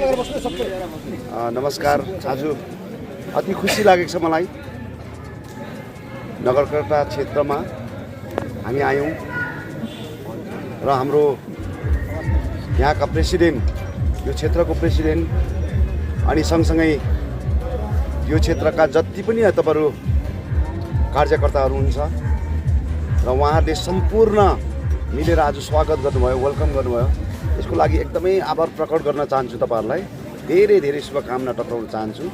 नमस्कार। आज अति खुसी लागेको छ मलाई। नगरकर्ता क्षेत्रमा हामी आयौँ र हाम्रो यहाँका प्रेसिडेन्ट, यो क्षेत्रको प्रेसिडेन्ट अनि सँगसँगै यो क्षेत्रका जति पनि तपाईँहरू कार्यकर्ताहरू हुनुहुन्छ र उहाँहरूले सम्पूर्ण मिलेर आज स्वागत गर्नुभयो, वेलकम गर्नुभयो। यसको लागि एकदमै आभार प्रकट गर्न चाहन्छु। तपाईँहरूलाई धेरै धेरै शुभकामना टक्राउन चाहन्छु।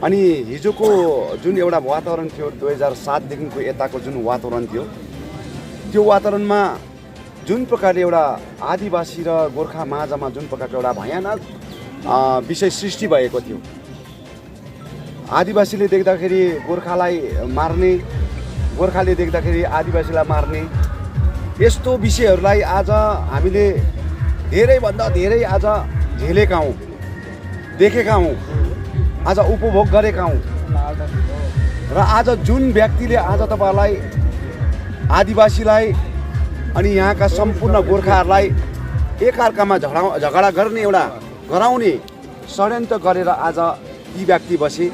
अनि हिजोको जुन एउटा वातावरण थियो, 2007 देखिको यताको जुन वातावरण थियो, त्यो वातावरणमा जुन प्रकारले एउटा आदिवासी र गोर्खा माझमा जुन प्रकारको एउटा भयानक विषय सृष्टि भएको थियो, आदिवासीले देख्दाखेरि गोर्खालाई मार्ने, गोर्खाले देख्दाखेरि आदिवासीलाई मार्ने, यस्तो विषयहरूलाई आज हामीले धेरैभन्दा धेरै आज झेलेका हौँ, देखेका हौँ, आज उपभोग गरेका हौँ। र आज जुन व्यक्तिले आज तपाईँहरूलाई आदिवासीलाई अनि यहाँका सम्पूर्ण गोर्खाहरूलाई एकअर्कामा झगडा गर्ने एउटा गराउने षड्यन्त्र गरेर आज ती व्यक्ति बसे।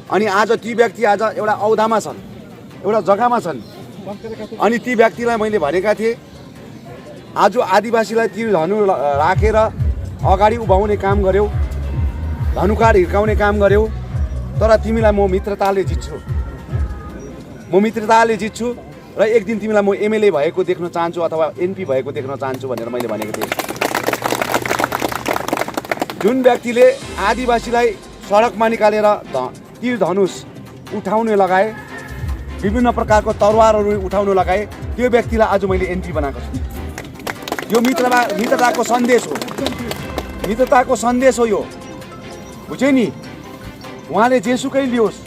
अनि आज ती व्यक्ति आज एउटा औदामा छन्, एउटा जग्गामा छन्। अनि ती व्यक्तिलाई मैले भनेका थिएँ, आज आदिवासीलाई तिर धनु राखेर अगाडि उभाउने काम गर्यौ, धनुकाँड हिर्काउने काम गर्यौ, तर तिमीलाई म मित्रताले जित्छु, म मित्रताले जित्छु र एक दिन तिमीलाई म एमएलए भएको देख्न चाहन्छु अथवा एमपी भएको देख्न चाहन्छु भनेर मैले भनेको थिएँ। जुन व्यक्तिले आदिवासीलाई सडकमा निकालेर तीर धनुष उठाउने लगाए, विभिन्न प्रकारको तरवारहरू उठाउन लगाए, त्यो व्यक्तिलाई आज मैले एमपी बनाएको छु। यो मित्रताको सन्देश हो, मित्रताको सन्देश हो यो, बुझ्यो नि। उहाँले जेसुकै लियोस्,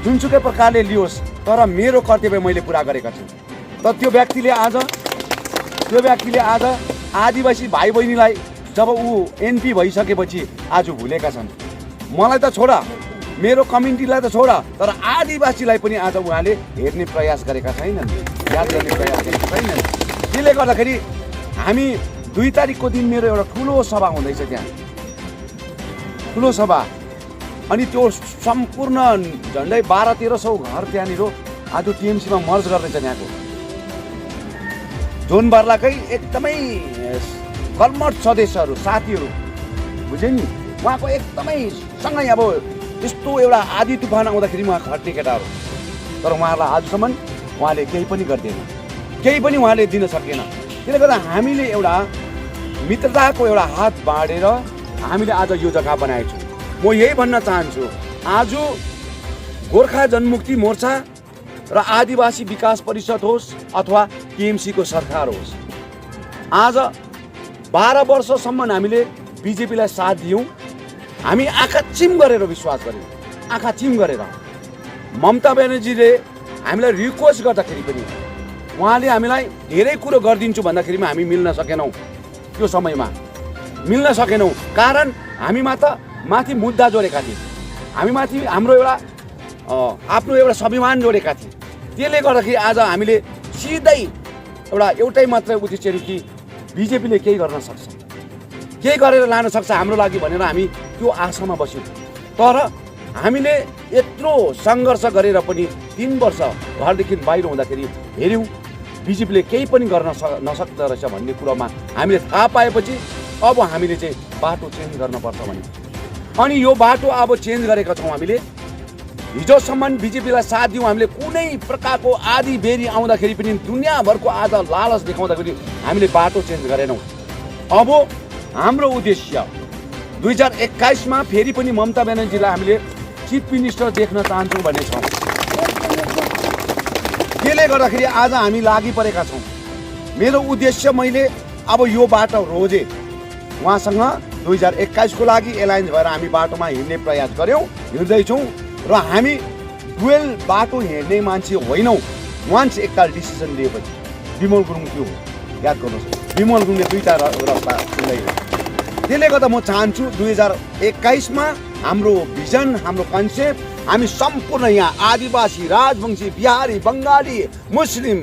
जुनसुकै प्रकारले लियोस्, तर मेरो कर्तव्य मैले पुरा गरेका छु। तर त्यो व्यक्तिले आज आदिवासी भाइ बहिनीलाई जब ऊ एमपी भइसकेपछि आज भुलेका छन्। मलाई त छोडा, मेरो कम्युनिटीलाई त छोडा, तर आदिवासीलाई पनि आज उहाँले हेर्ने प्रयास गरेका छैनन्, याद गर्ने प्रयास गरेका छैनन्। त्यसले गर्दाखेरि हामी 2 तारिकको दिन मेरो एउटा ठुलो सभा हुँदैछ, त्यहाँ ठुलो सभा। अनि त्यो सम्पूर्ण झन्डै 1200-1300 घर त्यहाँनिर आज टिएमसीमा मर्ज गर्दैछ। यहाँको जोन बार्लाकै एकदमै कर्मठ सदस्यहरू, साथीहरू, बुझ्यो नि, उहाँको एकदमै सँगै अब यस्तो एउटा आधी तुफान आउँदाखेरि उहाँ खट्ने केटाहरू, तर उहाँहरूलाई आजसम्म उहाँले केही पनि गर्दैन, केही पनि उहाँले दिन सकेन। त्यसले गर्दा हामीले एउटा मित्रताको एउटा हात बाँडेर हामीले आज यो जग्गा बनाएको छौँ। म यही भन्न चाहन्छु, आज गोर्खा जनमुक्ति मोर्चा र आदिवासी विकास परिषद होस् अथवा टिएमसीको सरकार होस्, आज 12 वर्षसम्म हामीले बिजेपीलाई साथ दियौँ। हामी आँखा चिम गरेर विश्वास गऱ्यौँ, आँखा चिम गरेर। ममता ब्यानर्जीले हामीलाई रिक्वेस्ट गर्दाखेरि पनि उहाँले हामीलाई धेरै कुरो गरिदिन्छु भन्दाखेरि हामी मिल्न सकेनौँ, त्यो समयमा मिल्न सकेनौँ। कारण हामीमा त माथि मुद्दा जोडेका थिए, हामी माथि हाम्रो एउटा आफ्नो एउटा स्वाभिमान जोडेका थिए। त्यसले गर्दाखेरि आज हामीले सिधै एउटै मात्रै उद्देश्य कि बिजेपीले केही गर्न सक्छ, केही गरेर लान सक्छ हाम्रो लागि भनेर हामी त्यो आशामा बस्यौँ। तर हामीले यत्रो सङ्घर्ष गरेर पनि 3 वर्ष घरदेखि बाहिर हुँदाखेरि हेऱ्यौँ बिजेपीले केही पनि गर्न नसक्दो रहेछ भन्ने कुरोमा हामीले थाहा पाएपछि अब हामीले चाहिँ बाटो चेन्ज गर्नुपर्छ भने, अनि यो बाटो अब चेन्ज गरेका छौँ हामीले। हिजोसम्म बिजेपीलाई साथ दियौँ हामीले, कुनै प्रकारको आधी बेरी आउँदाखेरि पनि दुनियाँभरको आज लालच देखाउँदाखेरि हामीले बाटो चेन्ज गरेनौँ। अब हाम्रो उद्देश्य 2021मा फेरि पनि ममता ब्यानर्जीलाई हामीले चिफ मिनिस्टर देख्न चाहन्छौँ भन्ने छौँ। त्यसले गर्दाखेरि आज हामी लागि परेका छौँ। मेरो उद्देश्य मैले अब यो बाटो रोजे उहाँसँग 2021को लागि एलायन्स भएर हामी बाटोमा हिँड्ने प्रयास गऱ्यौँ, हिँड्दैछौँ। र हामी डुवेल बाटो हिँड्ने मान्छे होइनौँ। वान्स एकताल डिसिसन लिएपछि विमल गुरुङ त्यो हो, याद गर्नुहोस्, विमल गुरुङले 2टा रस्ता चुन्दै। त्यसले गर्दा म चाहन्छु 2021मा हाम्रो भिजन, हाम्रो कन्सेप्ट, हामी सम्पूर्ण यहाँ आदिवासी, राजवंशी, बिहारी, बङ्गाली, मुस्लिम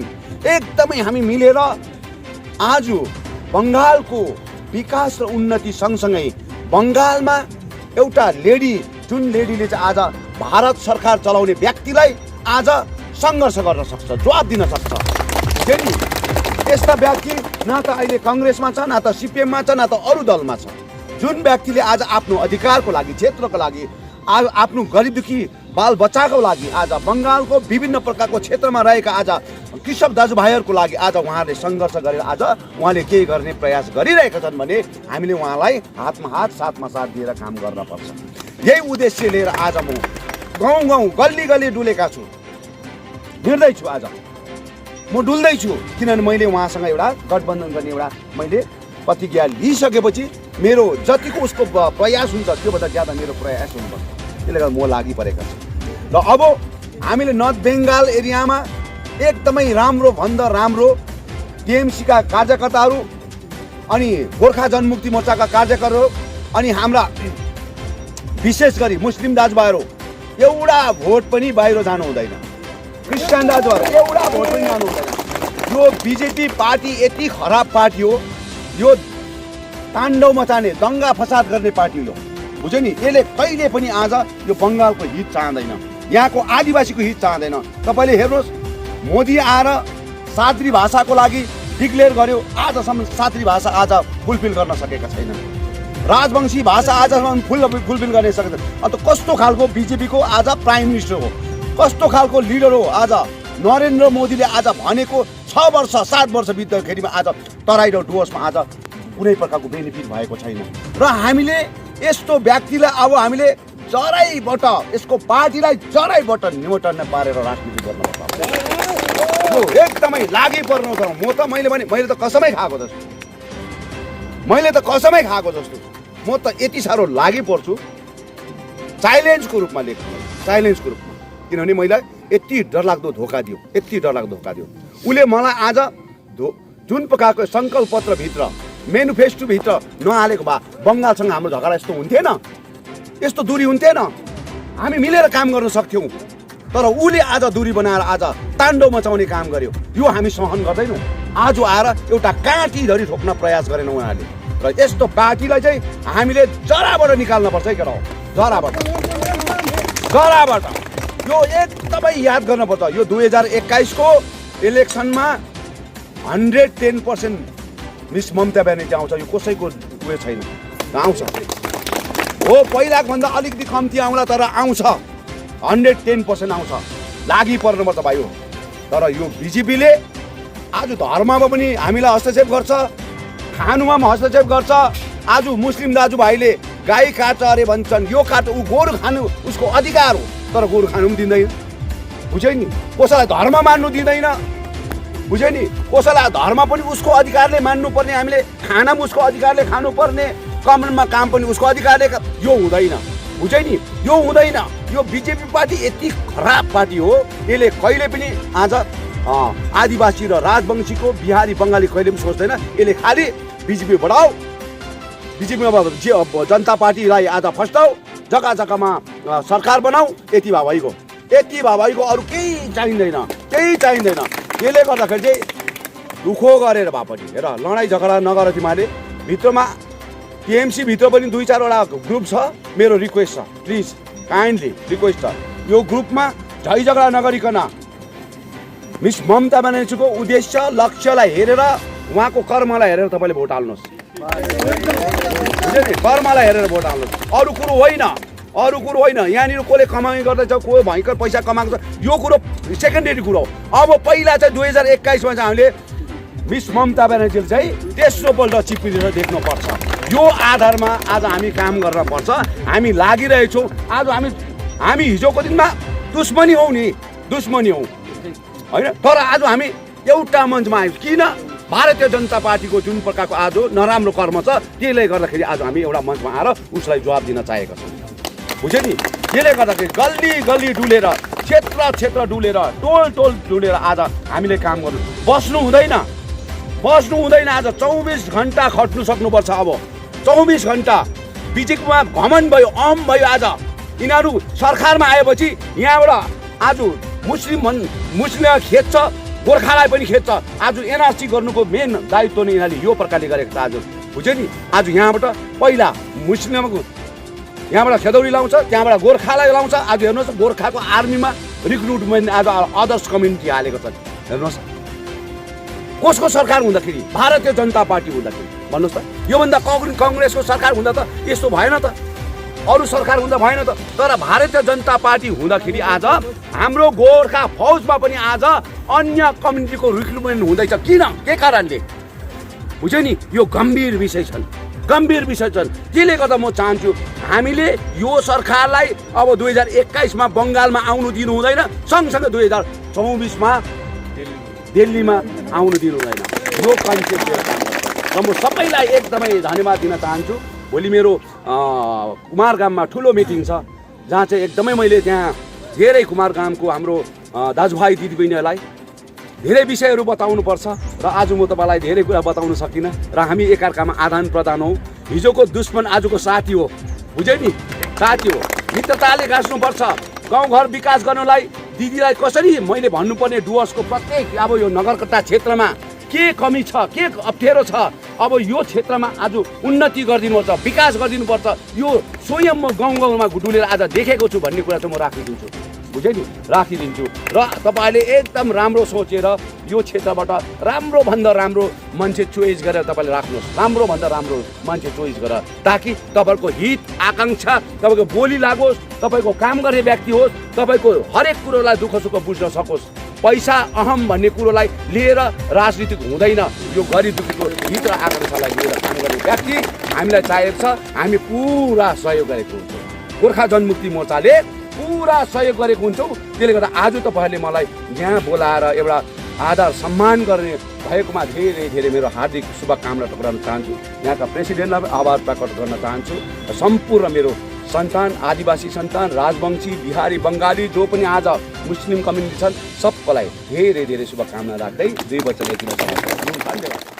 एकदमै हामी मिलेर आज बङ्गालको विकास र उन्नति सँगसँगै बङ्गालमा एउटा लेडी, जुन लेडीले चाहिँ आज भारत सरकार चलाउने व्यक्तिलाई आज सङ्घर्ष गर्न सक्छ, जवाब दिन सक्छ। फेरि यस्ता व्यक्ति न त अहिले कङ्ग्रेसमा छ, न त सिपिएममा छ, न त अरू दलमा छ। जुन व्यक्तिले आज आफ्नो अधिकारको लागि, क्षेत्रको लागि, आफ्नो गरिब दुखी बालबच्चाको लागि आज बङ्गालको विभिन्न प्रकारको क्षेत्रमा रहेका आज कृषक दाजुभाइहरूको लागि आज उहाँहरूले सङ्घर्ष गरेर आज उहाँले केही गर्ने प्रयास गरिरहेका छन् भने हामीले उहाँलाई हातमा हात, साथमा साथ दिएर काम गर्नुपर्छ। यही उद्देश्य लिएर आज म गाउँ गाउँ, गल्ली गल्ली डुलेका छु, हिँड्दैछु। आज म डुल्दैछु किनभने मैले उहाँसँग एउटा गठबन्धन गर्ने एउटा मैले प्रतिज्ञा लिइसकेपछि मेरो जतिको उसको प्रयास हुन्छ त्योभन्दा ज्यादा मेरो प्रयास हुनुपर्छ। त्यसले गर्दा म लागिपरेका छु। र अब हामीले नर्थ बेङ्गाल एरियामा एकदमै राम्रो भन्दा राम्रो टिएमसीका कार्यकर्ताहरू अनि गोर्खा जनमुक्ति मोर्चाका कार्यकर्ताहरू अनि हाम्रा विशेष गरी मुस्लिम दाजुभाइहरू एउटा भोट पनि बाहिर जानु हुँदैन। क्रिस्चियन दाजुभाइहरू एउटा भोट पनि जानु हुँदैन। यो बिजेपी पार्टी यति खराब पार्टी हो, यो ताण्डव मचाने, दङ्गा फसाद गर्ने पार्टी हो। बुझ्यो नि, यसले कहिले पनि आज यो बङ्गालको हित चाहँदैन, यहाँको आदिवासीको हित चाहँदैन। तपाईँले हेर्नुहोस्, मोदी आएर साद्री भाषाको लागि डिक्लेयर गर्यो, आजसम्म साद्री भाषा आज फुलफिल गर्न सकेका छैनन्। राजवंशी भाषा आजसम्म फुलफिल गर्न सकेका छैन। अन्त कस्तो खालको बिजेपीको आज प्राइम मिनिस्टर हो, कस्तो खालको लिडर हो। आज नरेन्द्र मोदीले आज भनेको 6 वर्ष 7 वर्ष बित्दाखेरिमा आज तराई र डुवर्समा आज कुनै प्रकारको बेनिफिट भएको छैन। र हामीले यस्तो व्यक्तिलाई अब हामीले जराइबाट, यसको पार्टीलाई जराइबाट निमोटन पारेर राजनीति गर्नुपर्छ। यो एकदमै लागि पर्नु छ। मैले त कसमै खाएको जस्तो, म त यति साह्रो लागि पर्छु चाइलेन्जको रूपमा लेख्छु, चाइलेन्जको रूपमा। किनभने मैले यति डरलाग्दो धोका दियो, उसले मलाई आज जुन प्रकारको सङ्कल्प पत्रभित्र, मेनिफेस्टोभित्र नहालेको भए बङ्गालसँग हाम्रो झगडा यस्तो हुन्थेन, यस्तो दूरी हुन्थेन, हामी मिलेर काम गर्न सक्थ्यौँ। तर उसले आज दूरी बनाएर आज ताण्डव मचाउने काम गर्यो। यो हामी सहन गर्दैनौँ। आज आएर एउटा काँटी धरी ठोक्न प्रयास गरेन उहाँहरूले। र यस्तो पार्टीलाई चाहिँ हामीले जराबाट निकाल्नुपर्छ है, केटा हो, जराबाट। यो एकदमै याद गर्नुपर्छ। यो 2021 को इलेक्सनमा 110% मिस ममता ब्यानर्जी आउँछ। यो कसैको उयो छैन, आउँछ। हो, पहिलाको भन्दा अलिकति कम्ती आउँला तर आउँछ, 110% आउँछ। लागि पर्नुपर्छ भाइ हो। तर यो बिजेपीले आज धर्ममा पनि हामीलाई हस्तक्षेप गर्छ, खानुमा पनि हस्तक्षेप गर्छ। आज मुस्लिम दाजुभाइले गाई काट्छ अरे भन्छन्, यो काट्छ, ऊ गोरु खानु उसको अधिकार हो, तर गोरु खानु पनि दिँदैन। बुझ्यो नि, कसैलाई धर्म मान्नु दिँदैन। बुझ्यो नि, कसैलाई धर्म पनि उसको अधिकारले मान्नुपर्ने, हामीले खाना पनि उसको अधिकारले खानुपर्ने, कमनमा काम पनि उसको अधिकारले। यो हुँदैन। बुझ्यो नि, यो हुँदैन। यो बिजेपी पार्टी यति खराब पार्टी हो, यसले कहिले पनि आज आदिवासी र राजवंशीको, बिहारी बङ्गाली कहिले पनि सोच्दैन। यसले खालि बिजेपी बढाऊ, बिजेपीमा जनता पार्टीलाई आज फस्टाऊ, जग्गा जग्गामा सरकार बनाऊ, यति भए भइगयो। अरू केही चाहिँदैन। त्यसले गर्दाखेरि चाहिँ दुखो गरेर भए पनि हेर, लडाइँ झगडा नगर। तिमीहरूले भित्रमा टिएमसी भित्र पनि 2-4वटा ग्रुप छ। मेरो रिक्वेस्ट छ, प्लिज काइन्डली रिक्वेस्ट छ, यो ग्रुपमा झै झगडा नगरिकन मिस ममता ब्यानर्जीको उद्देश्य लक्ष्यलाई हेरेर, उहाँको कर्मलाई हेरेर तपाईँले भोट हाल्नुहोस्। कर्मलाई हेरेर भोट हाल्नुहोस्, अरू कुरो होइन। यहाँनिर कसले कमाइ गर्दैछ, को भयङ्कर पैसा कमाएको छ, यो कुरो सेकेन्डरी कुरो हो। अब पहिला चाहिँ 2021 मा चाहिँ हामीले मिस ममता ब्यानर्जीले चाहिँ तेस्रोपल्ट चिप्लिएर देख्नुपर्छ। यो आधारमा आज हामी काम गर्न पर्छ। हामी लागिरहेछौँ। आज हामी हिजोको दिनमा दुश्मनी हौ होइन, तर आज हामी एउटा मञ्चमा आयौँ। किन? भारतीय जनता पार्टीको जुन प्रकारको आज नराम्रो कर्म छ, त्यसले गर्दाखेरि आज हामी एउटा मञ्चमा आएर उसलाई जवाब दिन चाहेका छौँ। बुझ्यो नि, त्यसले गर्दाखेरि गल्ली गल्ली डुलेर, क्षेत्र डुलेर, टोल डुलेर आज हामीले काम गर्नु। बस्नु हुँदैन। आज 24 घन्टा खट्नु सक्नुपर्छ। अब 24 घन्टा बिजेपीमा घमण्ड भयो, अहम भयो। आज यिनीहरू सरकारमा आएपछि यहाँबाट आज मुस्लिम खेद्छ, गोर्खालाई पनि खेद्छ। आज एनआरसी गर्नुको मेन दायित्व नै यिनीहरूले यो प्रकारले गरेको छ। आज बुझ्यो नि। आज यहाँबाट पहिला मुस्लिमको यहाँबाट खेदौडी लाउँछ, त्यहाँबाट गोर्खालाई लाउँछ। आज हेर्नुहोस् गोर्खाको आर्मीमा रिक्रुटमेन्ट आज अदर्स कम्युनिटी हालेको छ। हेर्नुहोस् कसको सरकार हुँदाखेरि? भारतीय जनता पार्टी हुँदाखेरि भन्नुहोस् त। योभन्दा कङ्ग्रेसको सरकार हुँदा त यस्तो भएन त, अरू सरकार हुँदा भएन त। तर भारतीय जनता पार्टी हुँदाखेरि आज हाम्रो गोर्खा फौजमा पनि आज अन्य कम्युनिटीको रिक्रुटमेन्ट हुँदैछ। किन? के कारणले? बुझ्यो नि। यो गम्भीर विषय छन्, गम्भीर विषय छन्। त्यसले गर्दा म चाहन्छु हामीले यो सरकारलाई अब 2021मा बङ्गालमा आउनु दिनु हुँदैन, सँगसँगै 2024मा दिल्लीमा आउनु दिनु हुँदैन। यो कन्सेप्ट लिएर काम गर्छ। र म सबैलाई एकदमै धन्यवाद दिन चाहन्छु। भोलि मेरो कुमारगाममा ठुलो मिटिङ छ, जहाँ चाहिँ एकदमै मैले त्यहाँ धेरै कुमारगामको हाम्रो दाजुभाइ दिदीबहिनीहरूलाई धेरै विषयहरू बताउनुपर्छ। र आज म तपाईँलाई धेरै कुरा बताउन सकिनँ। र हामी एकअर्कामा आदान प्रदान हौँ। हिजोको दुश्मन आजको साथी हो, बुझ्यो नि, साथी हो। मित्रताले गाँच्नुपर्छ। गाउँघर विकास गर्नलाई दिदीलाई कसरी मैले भन्नुपर्ने डुवर्सको प्रत्येक अब यो नगरकट्टा क्षेत्रमा के कमी छ, के अप्ठ्यारो छ, अब यो क्षेत्रमा आज उन्नति गरिदिनुपर्छ, विकास गरिदिनुपर्छ। यो स्वयं म गाउँमा डुलेर आज देखेको छु भन्ने कुरा चाहिँ म राखिदिन्छु, बुझ्यो नि, राखिदिन्छु। र तपाईँले एकदम राम्रो सोचेर यो क्षेत्रबाट राम्रोभन्दा राम्रो मान्छे चोइस गरेर तपाईँले राख्नुहोस्, राम्रोभन्दा राम्रो मान्छे चोइस गरेर, ताकि तपाईँको हित आकाङ्क्षा तपाईँको बोली लागोस्, तपाईँको काम गर्ने व्यक्ति होस्, तपाईँको हरेक कुरोलाई दुःख सुख बुझ्न सकोस्। पैसा अहम भन्ने कुरोलाई लिएर राजनीतिक हुँदैन। यो गरिब दुःखीको हित र आकाङ्क्षालाई लिएर काम गर्ने व्यक्ति हामीलाई चाहिएको छ। हामी पुरा सहयोग गरेको हुन्छौँ। गोर्खा जनमुक्ति मोर्चाले पुरा सहयोग गरेको हुन्छौँ। त्यसले गर्दा आज तपाईँहरूले मलाई यहाँ बोलाएर एउटा आदर सम्मान गर्ने भएकोमा धेरै धेरै मेरो हार्दिक शुभकामना टक्राउन चाहन्छु। यहाँका प्रेसिडेन्टलाई आभार प्रकट गर्न चाहन्छु। सम्पूर्ण मेरो सन्तान, आदिवासी सन्तान, राजवंशी, बिहारी, बङ्गाली जो पनि आज मुस्लिम कम्युनिटी छन् सबैलाई धेरै धेरै शुभकामना राख्दै 2 वचन यति नै समाप्त गर्छु। धन्यवाद।